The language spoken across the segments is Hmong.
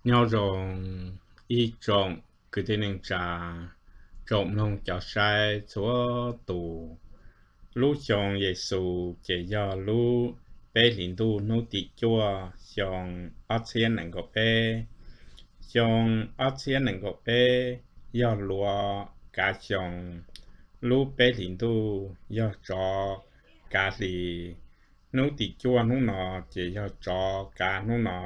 Nyob zoo ib tsoom kwv tij neej tsa, tsoom mloog cov saib txhua tus. Lub xyoo Yexus ces yog lub peb hlis ntuj hnub tim cuaj xyoo ob txhiab nees nkaum peb. Xyoo ob txhiab nees nkaum peb yog luav kav xyoo. Lub peb hlis ntuj yog tsov kav hli. Hnub tim cuaj hnub no ces yog tsov kav hnub no.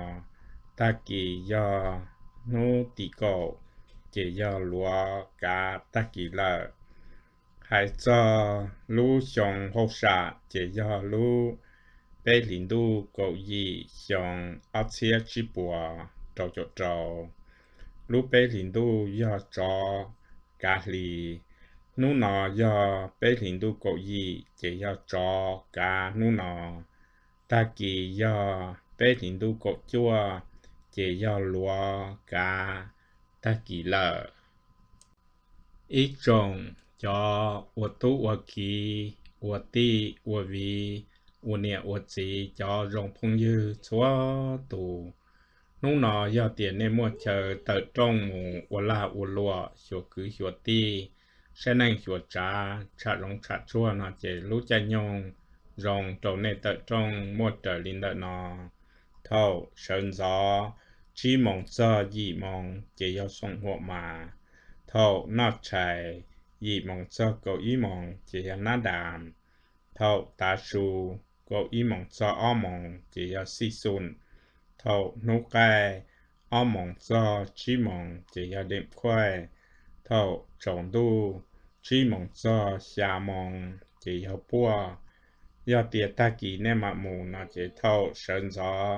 Tag kis yog hnub tim kaum, ces yog luav kav tag kis lawm. Hais txog lub xyoo hauj sam ces yog lub peb hlis ntuj kaum yim xyoo ob txhiab tsib puas rau caum rau. Lub peb hlis ntuj yog tsov kav hli. Hnub no yog peb hlis ntuj kaum yim ces yog tsov kav hnub no. Tag kis yog peb hlis ntuj kaum cuaj ces yog luav kav tag kis lawm. Ib tsoom cov ua tub ua kiv, ua tij ua viv, ua niam ua txiv, cov zoo phooj ywg txhua tus, hnub no yog tias nej muaj chaw tawm rooj mus ua lag ua luam xyuas kwv xyuas tij, saib neej xyuas tsav, tsham zoov tsham tsuag no ces lub caij nyoog zoo rau nej tawm rooj muaj raws li ntawm no. Thaum sawv ntxov tsib moos txog yim moos ces yog xoom huam mas. Thaum noj tshais yim moos txog kaum ib moos ces yog nab dam. Thaum tav su kaum ib moos txog ob moos ces yog xij xum. Thaum hnub qaij ob moos txog tsib moos ces yog deem khuaj. Thaum tsaus ntuj tsib moos txog xya moos ces yog puaj. Yog tias tag kis nej mam mus no ces thaum sawv ntxov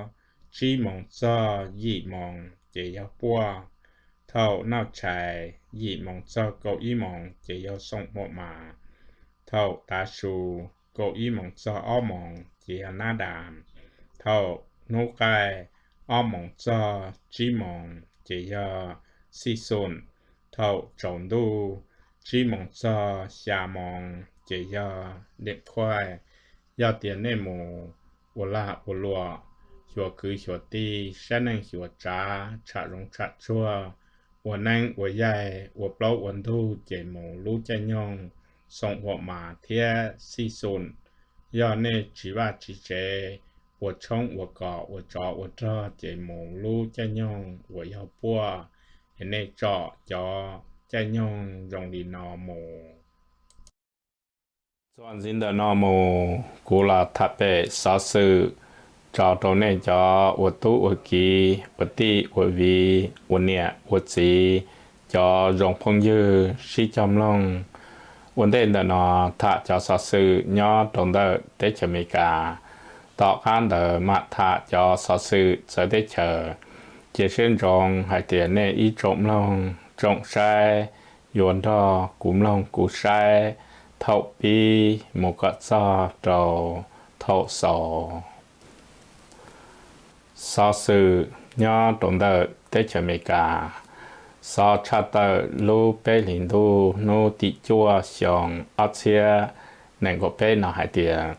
tsib moos txog yim moos ces yog puaj. Thaum noj tshais yim moos txog kaum ib moos ces yog xoom huam mas. Thaum tav su kaum ib moos txog ob moos ces yog nab dam. Thaum hnub qaij ob moos txog tsib moos ces yog xij xum. Thaum tsaus ntuj tsib moos txog xya moos ces yog deem khuaj. Yog tias nej mus ua lag ua luam, xyuas kwv xyuas tij, saib neej xyuas tsav, tsham zoov tsham tsuag, ua neeb ua yaig, ua plaub ua ntug ces mus lub caij nyoog xoom huam mas thiab xij xum. Yog nej tsis vaj tsis tsev, ua tshoob ua kos, ua tsov ua rog ces mus lub caij nyoog uas yog puaj. Es nej tsom cov caij nyoog zoo li no mus. Txuas ntxiv ntawm no mus kuv los tham pem xov xwm tso rau nej cov ua tub ua kiv, ua tij ua viv, ua niam ua txiv, cov zoo phooj ywg sib cog mloog. Ua ntej ntawm no tham cov xov xwm nyob rau ntawm teb chaws Amelikas. Tom qab ntawd mam tham cov xov xwm txawv teb chaws. Cia siab ntsoov hais tias nej ib tsoom mloog tsoom saib yuav nrog kuv mloog kuv saib thaum pib mus kom txog rau thaum xaus. Xov xwm nyob rau ntawm teb chaws Amelikas. Xov tshaj tawm lub peb hlis ntuj hnub tim cuaj xyoo ob txhiab nees nkaum peb no hais tias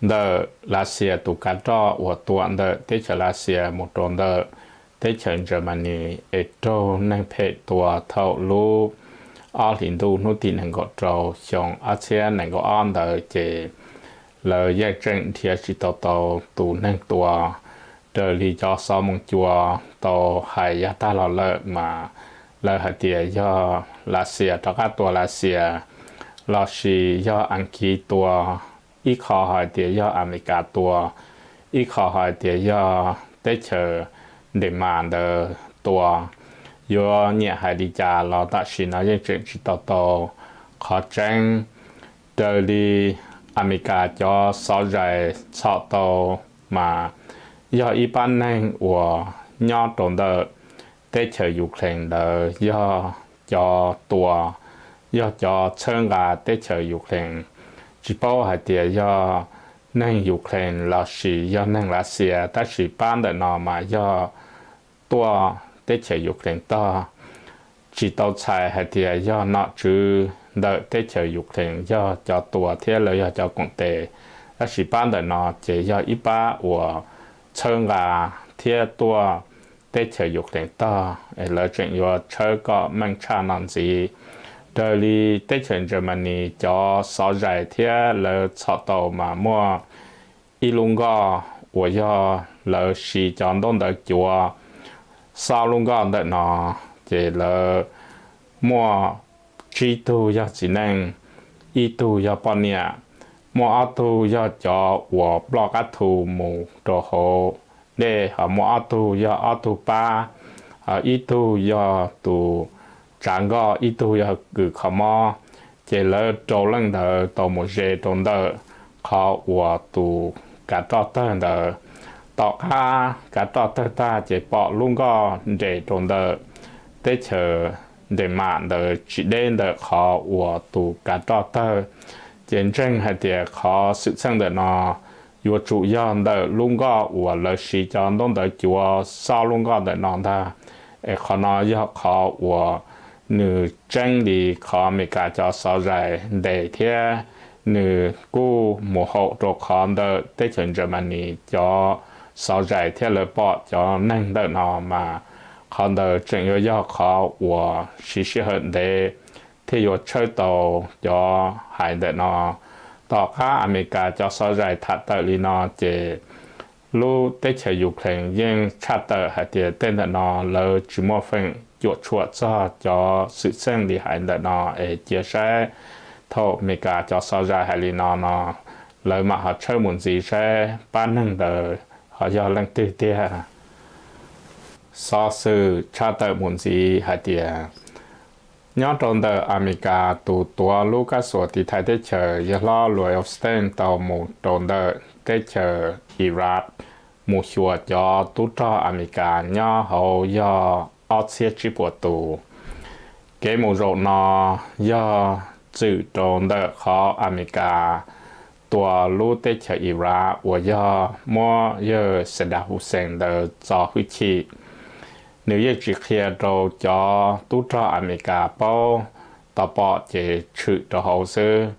ntawm Lav Xias tus kav roj uas tuam ntawm teb chaws Lav Xias mus rau ntawm teb chaws Ntses Mas Nis es raug neeg phem tua thaum lub ob hlis ntuj hnub tim nees nkaum rau xyoo ob txhiab nees nkaum ob ntawd ces lawv yeej tseem nrhiav tsis tau tau tus neeg tua. Raws li cov xov moo cua tau hais yav tag los lawm mas lawv hais tias yog Lav Xias rov qab tua Lav Xias, los sis yog Askiv tua, ib qho hais tias yog Amelikas tua, ib qho hais tias yog teb chaws Denmark ntawd tua. Yuav nyiam hais li cas los tam sim no yeej tseem tsis tau tau qhov tseeb. Raws li Amelikas cov xov zais txhom tau mas yog ib pab neeg uas nyob rau ntawm teb chaws Ukraine ntawd yog cov tua, yog cov txhawb nqa teb chaws Ukraine. Tsis paub hais tias yog neeg Ukraine los sis yog neeg Lav Xias, tab sis pab ntawm no mas yog tuaj teb chaws Ukraine tog. Tsis tau txhais hais tias yog nom tswv ntawm teb chaws Ukraine yog cov tua thiab lawv yog cov koom tes, tab sis pab ntawm no ces yog ib pab uas txhawb nqa thiab tuaj teb chaws Ukraine tog es lawv tseem yuav tshawb kom meej tshaj no ntxiv. Raws li teb chaws Germany cov xov zais thiab lawv txhom tau mas muaj ib lub nkoj uas yog lawv siv cov ntaub ntawv cuav, xob lub nkoj ntawm no ces lawv muaj tsib tug yog txiv neej, ib tug yog poj niam, muaj ob tug yog cov uas ploj qab thu mus rau hauv dej, ho muaj ob tug yog ob tug pab, ho ib tug yog tus tsav nkoj, ib tug yog kws kho mob. Ces lawv rau leej ntawd tau mus ze rau ntawm qhov uas tus kav roj tawg ntawd. Tom qab kav roj tawg tag ces pom lub nkoj nres rau ntawm teb chaws Denmark ntawd tsis deb ntawm qhov uas tus kav roj tawg. Ces ntseeg hais tias qhov xwm txheej ntawm no yuav tsum yog ntawm lub nkoj uas lawv siv cov ntaub ntawv cuav xob lub nkoj ntawm no ntag. Es qhov no yog qhov uas nws tseeb li qhov Amelikas cov xov zais ntes thiab nws kuj mus haum rau qhov ntawm teb chaws Germany cov xov zais thiab lawv pom cov neeg ntawm no mas qhov ntawd tseem yuav yog qhov uas siv sij hawm ntev thiaj yuav tshawb tau cov hais ntawm no. Tom qab Amelikas cov xov zais tham tawm li no ces lub teb chaws Ukraine yeej tshaj tawm hais tias tej ntawm no lawv tsis muaj feem cuam tshuam txog cov xwm txheej li hais ntawm no es cia saib thaum Amelikas cov xov zais hais li no no lawv mam ho tshawb mus ntxiv saib pab neeg ntawd ho yog leej twg tiag. Xov xwm tshaj tawm mus ntxiv hais tias nyob rau ntawm Amelikas tus tuav lub kab xuas tiv thaiv teb chaws yawg hlob Lloyd Austin tau mus rau ntawm teb chaws Iraq mus xyuas cov tub rog Amelikas nyob hauv yog ob txhiab tsib puas tus. Kev mus zaum no yog txwm rau ntawm qhov Amelikas tua lub teb chaws Iraq uas yog muab yawg Saddam Hussein ntawd txo hwj chim. Nws yeej tsis qhia rau cov tub rog Amelikas paub tau, pom ces tshwm rau hauv xwb.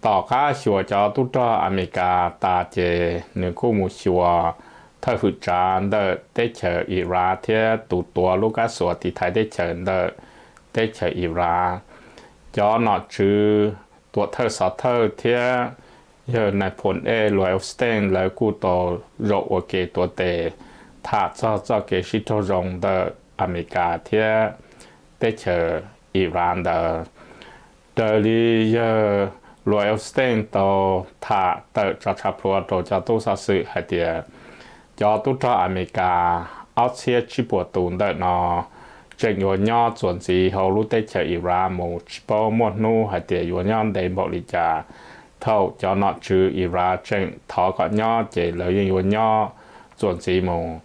Tom qab xyuas cov tub rog Amelikas tas ces nws kuj mus xyuas thawj hwm tsav ntawm teb chaws Iraq thiab tus tuav lub kab xuas tiv thaiv teb chaws ntawm teb chaws Iraq. Cov nom tswv tuam thawj xov thawj thiab yawg nais phoo ej Lloyd Austin lawv kuj tau zaum ua ke tuav tes tham txog txoj kev sib raug zoo ntawm Amelikas thiab teb chaws Iraq ntawd. Raws li yawg Lloyd Austin tau tham tawm tso tshav plhuav rau cov tub xov xwm hais tias cov tub rog Amelikas ob txhiab tsib puas tus ntawm no tseem yuav nyob txuas ntxiv hauv lub teb chaws Iraq mus tsis paub muaj hnub hais tias yuav nyob ntev npaum li cas. Thaum cov nom tswv Iraq tseem thov kom nyob ces lawv yeej yuav nyob txuas ntxiv mus.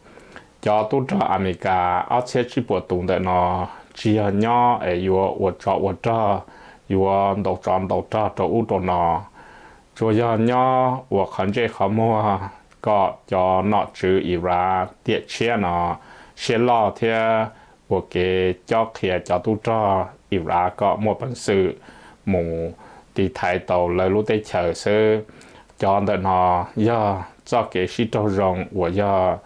Cov tub rog Amelikas ob txhiab tsib puas tus ntawm no tsis yog nyob es yuav ua tsov ua rog, yuav ntaus tsov ntaus rog rau ub rau no, tsuas yog nyob ua qhov ntsej qhov muag kom cov nom tswv Iraq tiam tshiab no siab loj thiab ua kev cob qhia cov tub rog Iraq kom muaj peev xwm mus tiv thaiv tau lawv lub teb chaws xwb. Cov ntawm no yog txoj kev sib raug zoo uas yog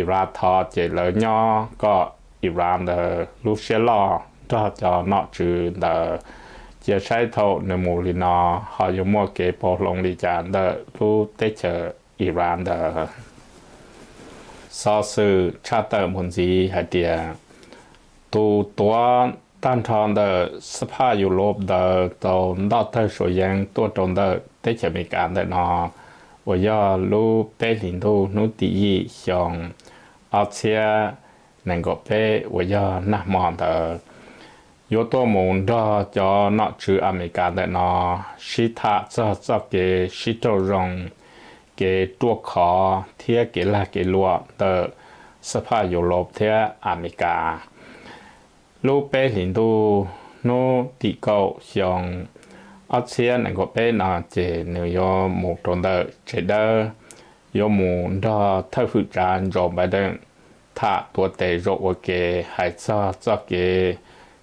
Iraq thov ces lawv nyob kom Iraq ntawd lub siab loj nrog cov nom tswv ntawd. Cia saib thaum nws mus li no ho yuav muaj kev pauv hloov li cas ntawm lub teb chaws Iraq ntawd. Xov xwm tshaj tawm mus ntxiv hais tias tus tuav tag nrho ntawm xab phaj Yus Lauv ntawd tau ntoj tawg suav yeeb tuaj rau ntawm teb chaws Amelikas ntawm no uas yog lub peb hlis ntuj hnub tim yim xyoo ob txhiab nees nkaum peb uas yog nag hmo ntawd, yuav tuaj mus nrog cov nom tswv Amelikas ntawm no sib tham txog txoj kev sib raug zoo, kev ruaj khov thiab kev lag kev luam ntawm xab phaj Yus Lauv thiab Amelikas. Lub peb hlis ntuj hnub tim kaum xyoo ob txhiab nees nkaum peb no ces nws yuav mus rau ntawm tsev dawb, yuav mus nrog thawj hwm tsav Joe Biden tham tuav tes zaum ua ke hais txog txoj kev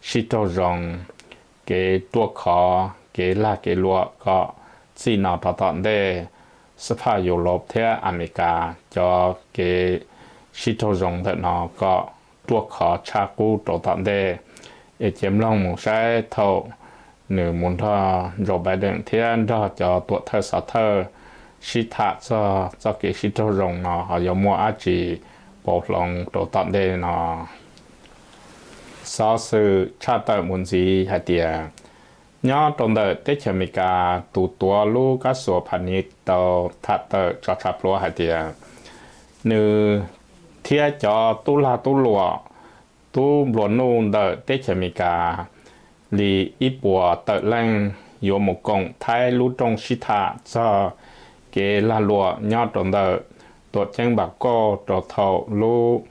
sib raug zoo, kev ruaj khov, kev lag kev luam kom txij no rau tom ntej xab phaj Yus Lauv thiab Amelikas cov kev sib raug zoo ntawm no kom ruaj khov tshaj qub rau tom ntej. Es cia mloog mus saib thaum nws mus nrog Joe Biden thiab nrog cov tuam thawj xov thawj sib tham txog txoj kev sib raug zoo no ho yuav muaj dab tsi pauv hloov rau tom ntej no. Xov xwm tshaj tawm mus ntxiv hais tias, nyob rau ntawm teb chaws Amelikas tus tuav lub kab xuas Phanis tau tham tawm tso tshav pluav hais tias, nws thiab cov tub lag tub luam, tub nplua nuj ntawm teb chaws Amelikas li ib puas tawm leej yuav mus koom Thaib lub rooj sib tham txog kev lag luam nyob rau ntawm tuam ceeb Npam Kauj rau thaum lub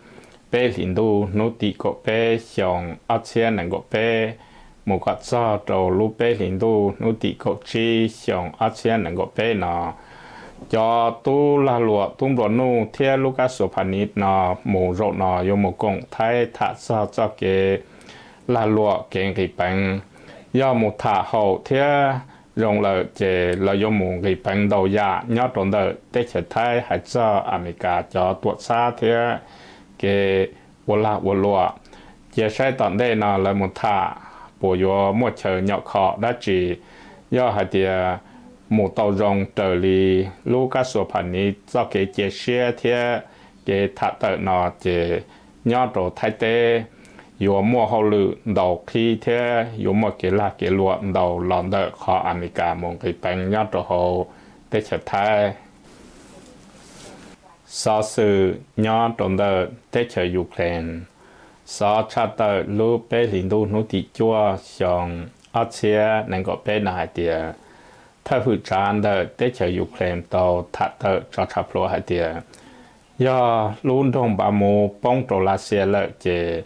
peb hlis ntuj hnub tim kaum peb xyoo ob txhiab nees nkaum peb mus kom txog rau lub peb hlis ntuj hnub tim kaum tsib xyoo ob txhiab nees nkaum peb no. Cov tub lag luam tub nplua nuj thiab lub kab xuas Phanis no mus zaum no yuav mus koom Thaib tham txog txoj kev lag luam kev nqis peev. Yog mus tham haum thiab zoo lawm ces lawv yuav mus nqis peev ntau yam nyob rau ntawm teb chaws Thaib hais txog Amelikas cov tuam txhab thiab kev ua lag ua luam. Cia saib tom ntej no lawv mus tham puas yuav muaj chaw nyom khom dab tsi. Yog hais tias mus tau zoo raws li lub kab xuas Phanis txoj kev cia siab thiab kev tham tawm no ces nyob rau Thaib teb yuav muaj hauj lwm ntau qhib thiab yuav muaj kev lag kev luam ntau los ntawm qhov Amelikas mus nqis peev nyob rau hauv teb chaws Thaib. Xov xwm nyob rau ntawm teb chaws Ukraine. Xov tshaj tawm lub peb hlis ntuj hnub tim cuaj xyoo ob txhiab nees nkaum peb no hais tias, thawj hwm tsav ntawm teb chaws Ukraine tau tham tawm tso tshav pluav hais tias, yog lub nroog Npam Mus poob rau Lav Xias lawm ces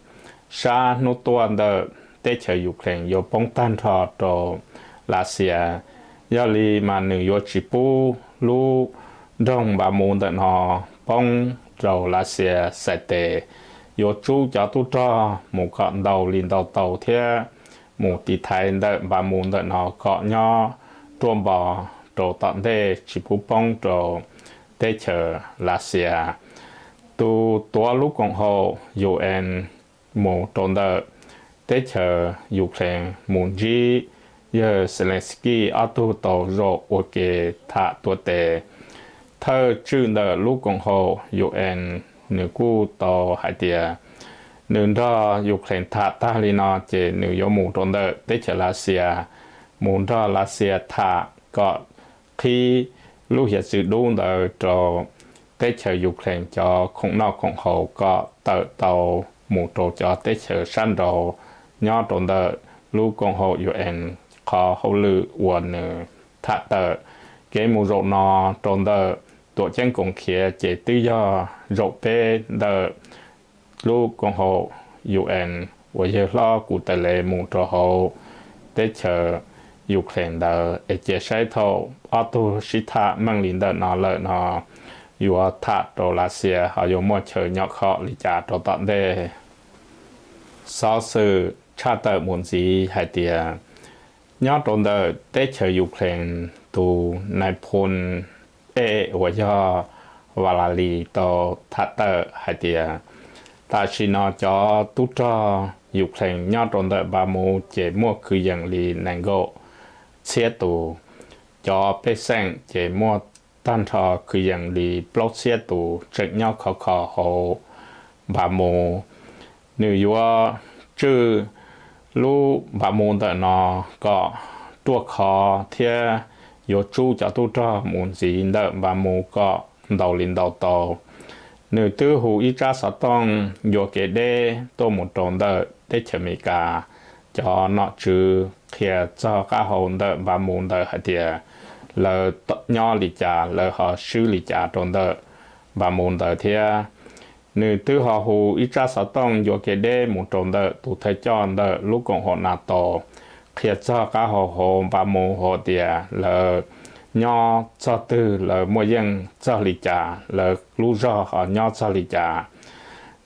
sab hnub tuaj ntawm teb chaws Ukraine yuav poob tag nrho rau Lav Xias. Yog li mas nws yuav tsis pub lub nroog Npam Mus ntawm no poob rau Lav Xias xais tes, yuav tsub cov tub rog mus kom ntau li ntau tau thiab mus tiv thaiv ntawm Npam Mus ntawm no kom nyob ruaj npo rau tom ntej tsis pub poob rau teb chaws Lav Xias. Tus tuav lub koom haum U N mus rau ntawm teb chaws Ukraine mus ntsib yawg Zelensky ob tug tau zaum ua ke tham tuav tes. Thawj tswj ntawm lub koom haum U N nws kuj tau hais tias nws nrog Ukraine tham tag li no ces nws yuav mus rau ntawm teb chaws Lav Xias, mus nrog Lav Xias tham kom qhib lub hiav txwv dub ntawd rau teb chaws Ukraine cov khoom noj khoom haus kom tawm tau mus rau cov teb chaws sab nraud nyob rau ntawm lub koom haum U N qhov hauj lwm uas nws tham tawm. Kev mus zaum no rau ntawm tuam ceeb koom khiav ces twb yog zaum peb ntawm lub koom haum U N uas yawg hlob Guterres mus rau hauv teb chaws Ukraine ntawd es cia saib thaum ob tug sib tham meej li ntawm no lawm no yuav tham rau Lav Xias ho yuav muaj chaw nyom khom li cas rau tom ntej. Xov xwm tshaj tawm mus ntxiv hais tias nyob rau ntawm teb chaws Ukraine tus nai phoo ej uas yog Valery tau tham tawm hais tias tam sim no cov tub rog Ukraine nyob rau ntawm Npam Mus ces muaj kwv yees li nees nkaum txhiab tus. Cov pej xeem ces muaj tag nrho kwv yees li plaub txhiab tus tseem nyob khov kho hauv Npam Mus. Nws yuav tswj lub Npam Mus ntawm no kom ruaj khov thiab yuav tsub cov tub rog mus ntxiv ntawm Npam Mus kom ntau li ntau tau. Nws twb hu ib tsab xov tooj ncua kev deb tuaj mus rau ntawm teb chaws Amelikas cov nom tswv qhia txog qab hau ntawm Npam Mus ntawd hais tias lawv nyob li cas lawv ho swb li cas rau ntawm Npam Mus ntawd thiab. Nws twb ho hu ib tsab xov tooj ncua kev deb mus rau ntawm tus thawj coj ntawm lub koom haum NATO qhia txog qab hau hauv Npam Mus hais tias lawv nyob txog twg lawv muaj yeej txog li cas, lawv lub zog ho nyob txog li cas.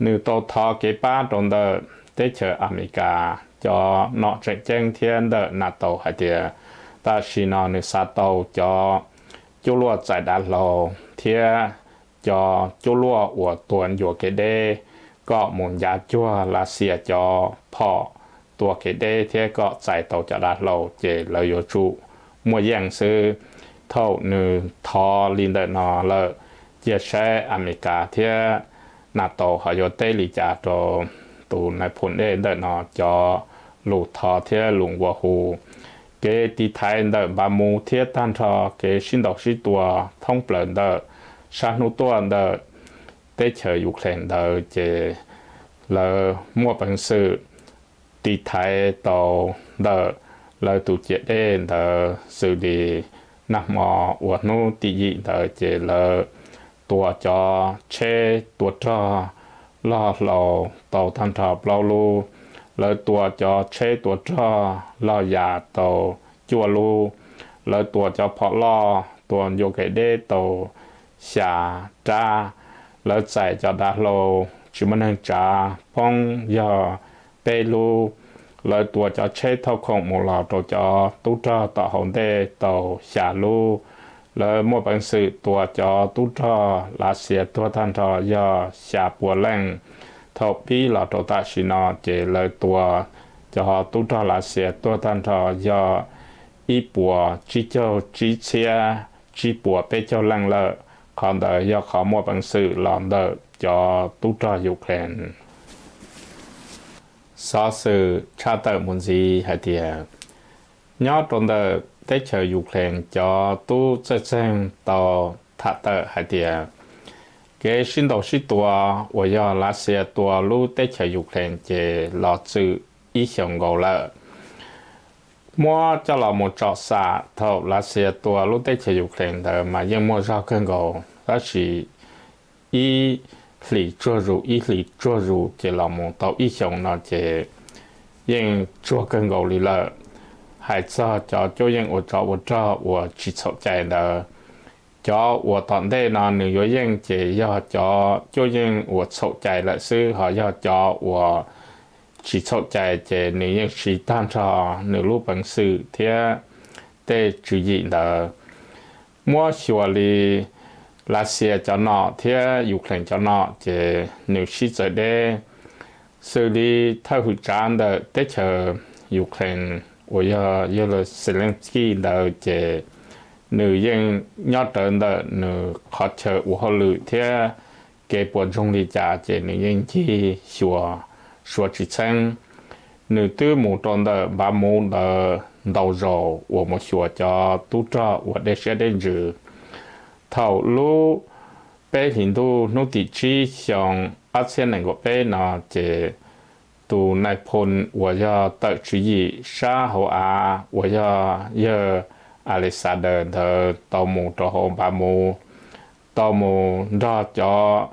Nws tau thov kev pab rau ntawm teb chaws Amelikas cov nom tseem ceeb thiab ntawm NATO hais tias tam sim no nws xav tau cov cuaj luaj txais dav hlau thiab cov cuab luaj uas tua ncua kev deb kom mus ncav cuag Lav Xias cov phom tua kev deb thiab kom txais tau cov dav hlau ces lawv yuav tsum muaj yeej xwb. Thaum nws thov li ntawm no lawm, cia saib Amelikas thiab NATO ho yuav teb li cas rau tus nais phoo dej ntawm no cov lus thov thiab lus nqua hu. Kev tiv thaiv ntawm Npav Muv thiab tag nrho kev sib ntaus sib tua thoob plaws ntawm sab hnub tuaj ntawm teb chaws Ukraine ntawd ces lawv muaj peev xwm tiv thaiv tau ntawm lawv tus ciam dej ntawd xws li nag hmo uas hnub tim yim ntawd ces lawv tua cov tsheb tua rog loj hlau tau tag nrho plaub lub, lawv tua cov tsheb tua rog loj yam tau cuaj lub, lawv tua cov phom loj tua ncua kev deb tau xya rab, lawv txais cov dav hlau tsis muaj neeg tsav poob yog peb lub, lawv tua cov tsheb thauj khoom mus los rau cov tub rog tom hauv ntej tau xya lub, lawv muaj peev xwm tua cov tub rog Lav Xias tuag tag nrho yog xya pua leej. Thaum pib los rau tam sim no ces lawv tua cov tub rog Lav Xias tuag tag nrho yog ib puas tsib caug tsib txhiab tsib puas peb caug leej lawm. Qhov ntawd yog qhov muaj peev xwm los ntawm cov tub rog Ukraine. Xov xwm tshaj tawm mus ntxiv hais tias, nyob rau ntawm teb chaws Ukraine cov tub txawj txeeg tau tham tawm hais tias, kev sib ntaus sib tua uas yog Lav Xias tua lub teb chaws Ukraine ces los txwm ib xyoos nkaus lawm. Muab coj los mus tsom xam thaum Lav Xias tua lub teb chaws Ukraine ntawd mas yeej muaj zog kawg nkaus, tab sis ib hlis tsuag zus ib hlis tsuag zus ces los mus tau ib xyoos no ces yeej tsuag kawg nkaus li lawm. Hais txog cov cuab yeej ua tsov ua rog uas tsis txhaum cai ntawd, cov uas tom ntej no nws yuav yeej ces yog cov cuab yeej uas txhaum cai lawm xwb, ho yog cov uas tsis txhaum cai ces nws yeej siv tag nrho nws lub peev xwm thiab tej tswv yim ntawd. Muab xyuas li Lav Xias cov nom thiab Ukraine cov nom ces nws sib txawv deb. Xws li thawj hwm tsav ntawm teb chaws Ukraine uas yog yawg Zelensky ntawd ces nws yeej nyob rawv ntawm nws qhov chaw ua hauj lwm thiab kev puas ntsoog li cas ces nws yeej ncig xyuas suav tsis txheeb. Nws twb mus rau ntawm Npav Muv ntawd ntau zaus uas mus xyuas cov tub rog uas dej siab dej ntsws. Thaum lub peb hlis ntuj hnub tim tsib xyoo ob txhiab nees nkaum peb no ces tus nais phoo uas yog tawm tswv yim sab hauv av uas yog yawg Alexander ntawd tau mus rau hauv Npav Muv, tau mus nrog cov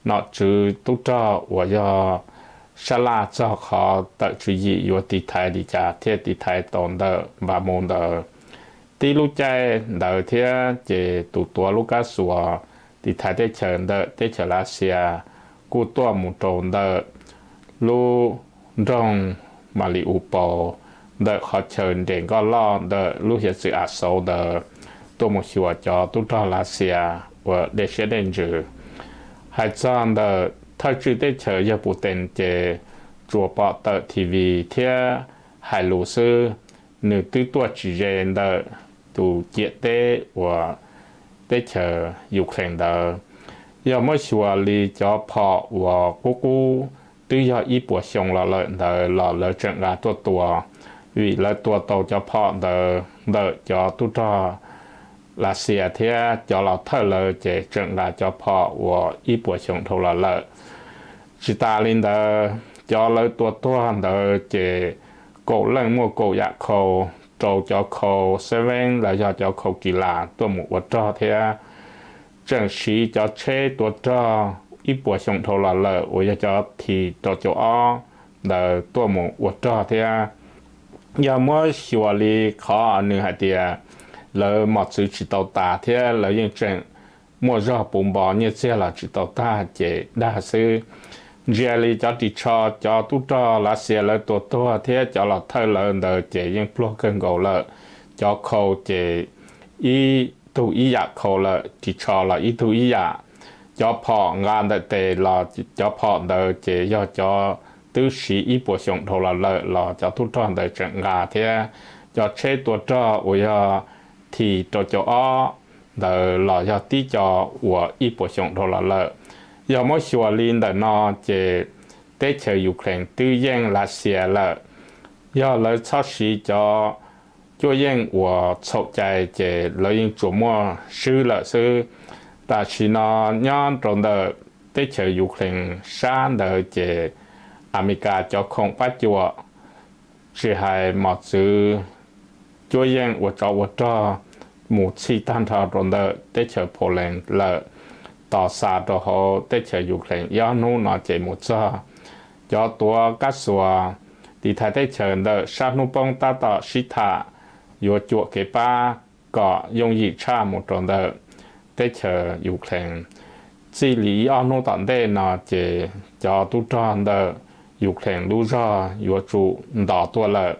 nom tswv tub rog uas yog sab laj txog qhov tawm tswv yim yuav tiv thaiv li cas thiaj tiv thaiv tau ntawm Npav Muv ntawd. Tib lub caij ntawd thiab ces tus tuav lub kab xuas tiv thaiv teb chaws ntawm teb chaws Lav Xias kuj tuaj mus rau ntawm lub nroog Mas Li Us Paus ntawm qhov chaw nres nkoj loj ntawm lub hiav txwv Av Xauv ntawd tuaj mus xyuas cov tub rog Lav Xias uas dej siab dej ntsws. Hais txog ntawm thawj tswj teb chaws yawg Pus Tees ces tsuas pom tawm T V thiab hais lus xwb, nws twb tuaj tsis ze ntawm tus ciam teb uas teb chaws Ukraine ntawd. Yog muab xyuas li cov phom uas qub qub twb yog ib puas xyoo los lawm ntawd los lawv tseem nqa tuaj tua, vim lawv tua tau cov phom ntawd ntawm cov tub rog Lav Xias thiab cov los thawj lawv ces tseem nqa cov phom uas ib puas xyoo dhau los lawm. Tsis tas li ntawd, cov lawv tua tuag ntawd ces kaum leej muaj kaum yam khau, rau cov khau seven los yog cov khau kis las tuaj mus ua rog thiab tseem siv cov tsheb tua rog ib puas xyoo dhau los lawm uas yog cov T rau caum ob ntawd tuaj mus ua rog thiab. Yog muab xyuas li qhov nws hais tias lawv mos txwv tsis tau tas thiab lawv yeej tseem muaj zog puv npo nyiaj txiag los tsis tau tag ces dag xwb. Ntsia li cov ris tsho cov tub rog Lav Xias lawv tua tuag thiab cov los thawj lawv ntawd ces yeej pluag kawg nkaus lawm. Cov khau ces ib tug ib yam khau lawm, ris tsho los ib tug ib yam. cov phom nqa ntawm tes los cov phom ntawd ces yog cov twb siv ib puas xyoo dhau los lawm los cov tub rog ntawd tseem nqa thiab cov tsheb tua rog uas yog T rau caum ob ntawd los yog tib co uas ib puas xyoo dhau los lawm. Yog muab xyuas li ntawm no ces teb chaws Ukraine twb yeej Lav Xias lawm. Yog lawv txhob siv cov cuab yeej uas txhaum cai ces lawv yeej tsuas muaj swb lawm xwb. Tam sim no nyob rau ntawm teb chaws Ukraine sab ntawd ces Amelikas cov khoom pab cuam tsis hais mos txwv cuab yeej ua tsov ua rog mus txhij tag nrho rau ntawm teb chaws Poland lawm. Tos xa rau hauv teb chaws Ukraine ib ob hnub no ces mus txog. Cov tuav kab xuas tiv thaiv teb chaws ntawm sab hnub poob tab tom sib tham yuav cuam kev pab kom yooj yim tshaj mus rau ntawm teb chaws Ukraine. Txij li ib ob hnub tom ntej no ces cov tub rog ntawm Ukraine lub zog yuav tsum ntos tuaj lawm.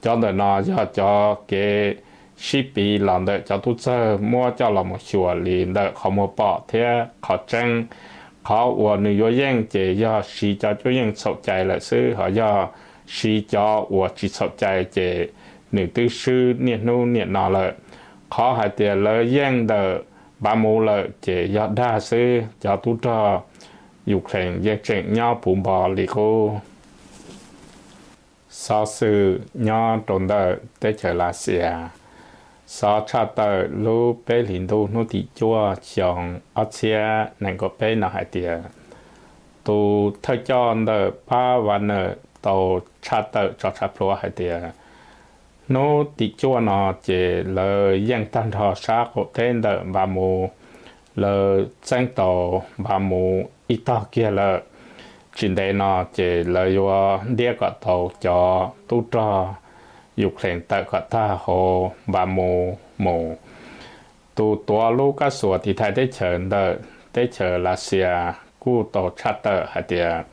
Cov ntawm no yog cov kev sib piv los ntawm cov tub txawg muab coj los mus xyuas li ntawm qhov muag pom thiab qhov tseeb. Qhov uas nws yuav yeej ces yog siv cov cuab yeej txhaum cai lawm xwb, ho yog siv cov uas tsis txhaum cai ces nws twb swb niaj hnub niaj no lawm. Qhov hais tias lawv yeej ntawm Npav Mus lawm ces yog dag xwb, cov tub rog Ukraine yeej tseem nyob puv npo li qub. Xov xwm nyob rau ntawm teb chaws Lav Xias. Xov tshaj tawm lub peb hlis ntuj hnub tim cuaj xyoo ob txhiab nees nkaum peb no hais tias tus thawj coj ntawm pab Wagner tau tshaj tawm tso tshaj plhuav hais tias hnub tim cuaj no ces lawv yeej tag nrho sab qaum teb ntawm Npav Mus, lawv txeeb tau Npav Mus ib tog kiag lawm. Tsis ntev no ces lawv yuav ntiab kom tau cov tub rog Ukraine tawm kom tag hauv Npav Mus mus. Tus tuav lub kab xuas tiv thaiv teb chaws ntawm teb chaws Lav Xias kuj tau tshaj tawm hais tias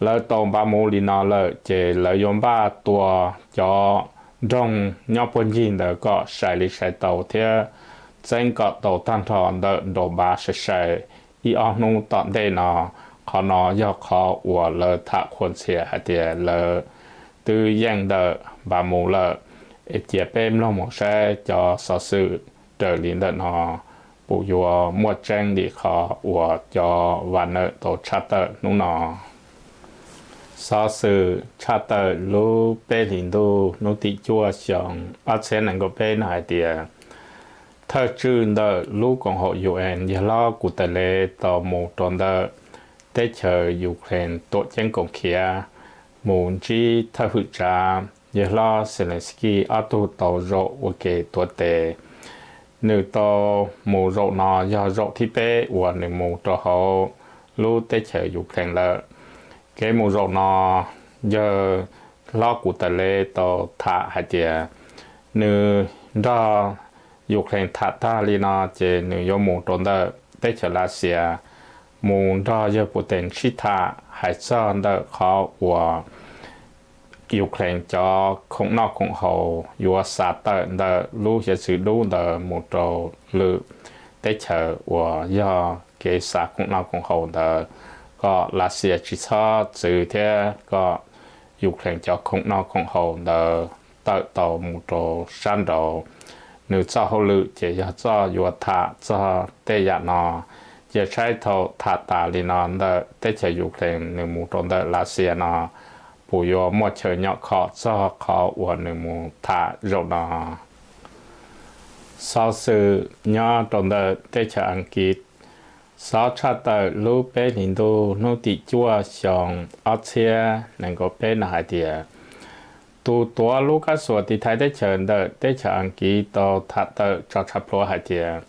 lawv tau Npav Mus li no lawm ces lawv yuav npaj tua cov nroog nyob puag ncig ntawd kom sai li sai tau thiab txeeb kom tau tag nrho ntawm nraum npav sai sai ib ob hnub tom ntej no. Qhov no yog qhov uas lawv tham qhuas ntxhias hais tias lawv twb yeej ntawm Npav Mus lawm. Es cia peb mloog mus saib cov xov xwm raws li ntawm no puas yuav muaj tseeb li qhov uas cov Wagner tau tshaj tawm hnub no. Xov xwm tshaj tawm lub peb hlis ntuj hnub tim cuaj xyoo ob txhiab nees nkaum peb no hais tias thawj tswj ntawm lub koom haum U N yawg hlob Guterres tau mus rau ntawm teb chaws Ukraine tuam ceeb koom khiav mus ntsib thawj hwm tsav yawg hlob Zelensky ob tug tau zaum ua ke tuav tes. Nws tau mus zaum no yog zaum thib peb uas nws mus rau hauv lub teb chaws Ukraine lawm. Kev mus zaum no yawg hlob Guterres tau tham hais tias nws nrog Ukraine tham tag li no ces nws yuav mus rau ntawm teb chaws Lav Xias mus nrog yawg Putin sib tham hais txog ntawm qhov uas Ukraine cov khoom noj khoom haus yuav xa tawm ntawm lub hiav txwv dub ntawd mus rau lwm teb chaws uas yog kev xa khoom noj khoom haus ntawd kom Lav Xias tsis txhob txwv thiab kom Ukraine cov khoom noj khoom haus ntawd tawm tau mus rau sab nraud. Nws txoj hauj lwm ces yog txoj yuav tham txog tej yam no. Cia saib thaum tham tas li no ntawm teb chaws Ukraine nws mus rau ntawm Lav Xias no puas yuav muaj chaw nyom khom txog qhov uas nws mus tham zaum no. Xov xwm nyob rau ntawm teb chaws Askiv. Xov tshaj tawm lub peb hlis ntuj hnub tim cuaj xyoo ob txhiab nees nkaum peb no hais tias tus tuav lub kab xuas tiv thaiv teb chaws ntawm teb chaws Askiv tau tham tawm tso tshaj plhuav hais tias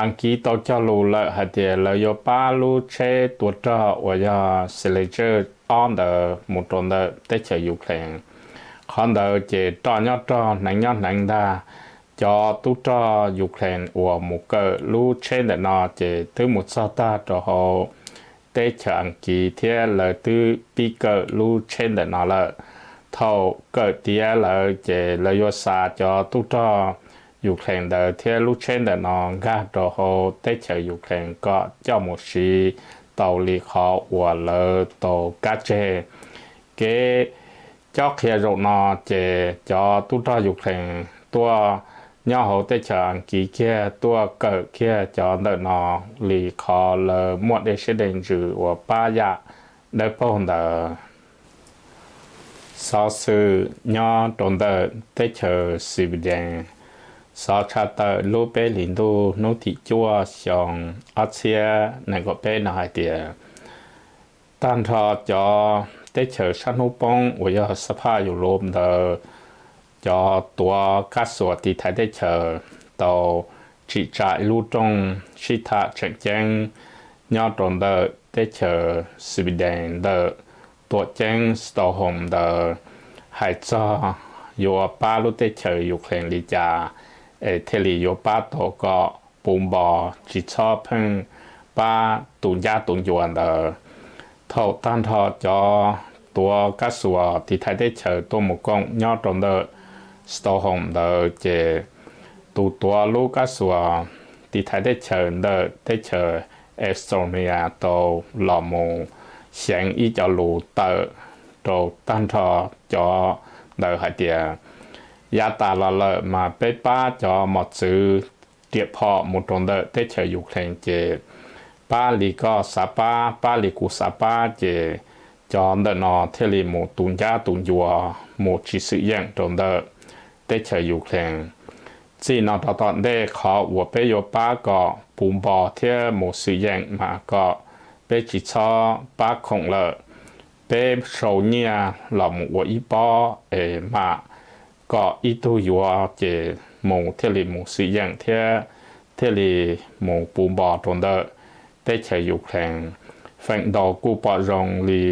Askiv tau cog lus lawm hais tias lawv yuav pab lub tsheb tua rog uas yog Challenger ob ntawd mus rau ntawm teb chaws Ukraine. Qhov ntawd ces roj nyob roj hneev nyob hneev ntag. Cov tub rog Ukraine uas mus kawm lub tsheb ntawm no ces twb mus txog tag rau hauv teb chaws Askiv thiab lawv twb pib kawm lub tsheb ntawm no lawm. Thaum kawm tiav lawm ces lawv yuav xa cov tub rog Ukraine ntawd thiab lub tsheb ntawm no nkag rau hauv teb chaws Ukraine kom coj mus siv tau li qhov uas lawv tau kab tseg kev. Cob qhia zaum no ces cov tub rog Ukraine tuaj nyob hauv teb chaws Askiv kiag tuaj kawm kiag cov ntawm no li qhov lawv muaj dej siab dej ntsws uas pab yam dawb paug ntawd. Xov xwm nyob rau ntawm teb chaws Sweden. Xov tshaj tawm lub peb hlis ntuj hnub tim cuaj xyoo ob txhiab nees nkaum peb no hais tias tag nrho cov teb chaws sab hnub poob uas yog xab phaj yus luv ntawd, cov tuav kab xuas tiv thaiv teb chaws tau tsim tsa ib lub rooj sib tham tseem ceeb nyob rau ntawm teb chaws Sweden ntawm tuam ceeb Stockholm ntawd, hais txog yuav pab lub teb chaws Ukraine li cas es thiaj li yuav pab tau kom puv npo, tsis txhob pheej pab tus ncab tus ncua ntawd. Thaum tag nrho cov tuav kab xuas tiv thaiv teb chaws tuaj mus koom nyob rau ntawm Stockholm ntawd ces tus tuav lub kab xuas tiv thaiv teb chaws ntawm teb chaws Estonia tau los mus xyeev ib co lus tawm rau tag nrho cov ntawd hais tias, yav tas los lawm mas peb pab cov mos txwv riam phom mus rau ntawm teb chaws Ukraine ces pab li koj xav pab, pab li kuv xav pab ces cov ntawm no thiaj li mus tus ncab tus ncua, mus tsis xwm yeem rau ntawm teb chaws Ukraine. Txij no rau tom ntej qhov uas peb yuav pab kom puv npo thiab mus xwm yeem mas kom peb tsis txhob pab khoom lawm, peb sau nyiaj los mus ua ib pob es mam kom ib tug yuav ces mus thiaj li mus xwm yeem thiab thiaj li mus puv npo rau ntawm teb chaws Ukraine. Feem ntau kuj pom zoo li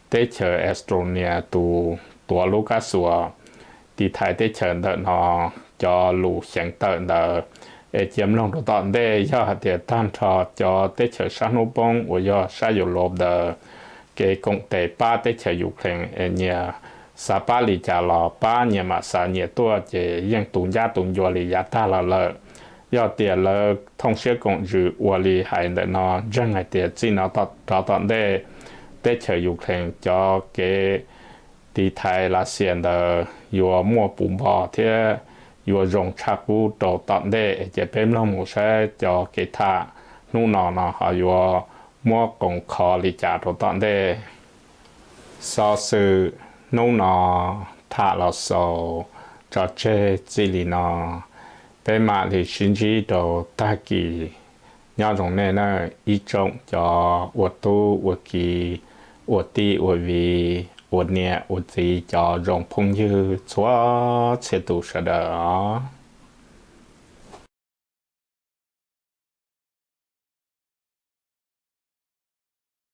teb chaws Estonia tus tuav lub kab xuas tiv thaiv teb chaws ntawm no cov lus xyeev tawm ntawd. Es cia mloog rau tom ntej, yog hais tias tag nrho cov teb chaws sab hnub poob uas yog sab Europe ntawd kev koom tes pab teb chaws Ukraine es nyias xav pab li cas los pab, nyias mam xav nyias tuaj ces yeej tus ncab tus ncua li yav tag los lawm. Yog tias lawv thooj siab koom ntsws ua li hais ntawm no ntseeg hais tias txij no rov tom ntej teb chaws Ukraine cov kev tiv thaiv Lav Xias ntawd yuav muaj puv npo thiab yuav zoo tshaj qub rau tom ntej es cia peb mloog mus saib cov kev tham hnub no no ho yuav muab qoos kho li cas rau tom ntej. Xov xwm hnub no tham los xaus tso tseg txij li no. Peb mam li sib ntsib rau tag kis. Nyob zoo nej nawb ib tsoom cov ua tub ua ki, ua tij ua viv, ua niam ua txiv, cov zoo phooj ywg txhua txhia tus sawv daws os.